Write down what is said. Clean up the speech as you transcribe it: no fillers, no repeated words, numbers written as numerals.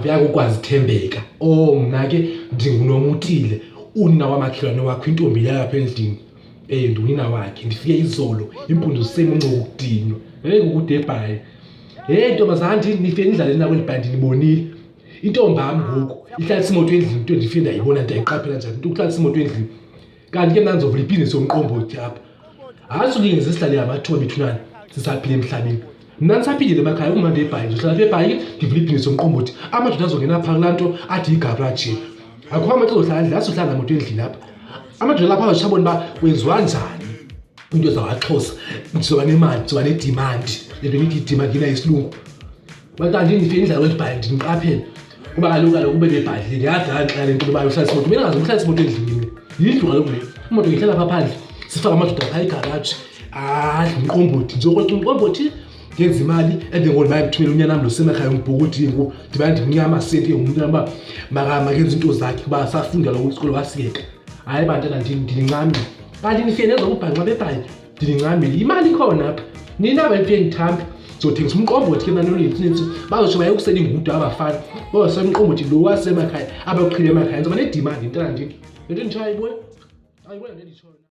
Uyakukwazi thembeka. Oh mna ke ndingunomutile unina wamakhelwane wakho intombi yalapha endlini. Eh ndunina wakhe ndifike izolo impundu zisemuncu ukudinwa. Hey kukude ebhayi. Hey ntombazana ndifike nidlale na kweli bhayi ndinibonile. Intombi yam ngoku ihlalisa imoto endlini into ndifike ndayibona ndayiqaphela njani into ukuhlalisa imoto endlini. Kanti ke mna ndizovula ibhizinisi yomqombothi apha. Hayi sulingenze sihlale ngamathuba bethunana sisaphila emhlabeni. Mna ndisaphilile emakhaya kumandi ebhayi ndizohlala apha ebhayi ndivule ibhizinisi yomqombothi. Amadoda azongena phaa kulaa nto athi yigaraji. Akho amadoda azohlala endlini azohlala namoto endlini apha. Amadoda lapha azotsho abone uba kwenziwa njani into zakwaXhosa. Ndizoba nemali, ndizoba nedimandi. Le nto nithi idimandi yina yesilungu. Kanti ndifike indlela kweli bhayi ndiniqaphele kuba kaloku kaloku ube bebhadlile ndiyadlala xa le nto yoba yohlalisa imoto. Mina ngaze uhlalisa imoto endlini mna. Yindlu kaloku le. Imoto ngihlala apha phandle. Sifake amadoda phaa egaraji. Adle umqombothi. Ndizokrweca umqombothi ndenze imali and ngoku ndimane ndithumele unyana wam losemakhaya umbhokodi ngoku ndimane ndimnika amasenti ngumntana uba makenze iinto zakhe kuba safunda kaloku isikolo wasiyeka. Hayi bantwana ndinincamile. Kanti nifike nezokubhanxa bebhayi. Ndinincamile. Imali ikhona apha. Nina banifike nithambe. Ndizothengisa umqombothi ke mna nonintsi. Bazotsho bayokusela ingudu abafana. Bazosela umqombothi lo wasemakhaya abaqhile emakhaya. Ndizoba nedimandi mntana ndini. Le nto nditshoyo ayiboni? Ayibona le nditshoyo.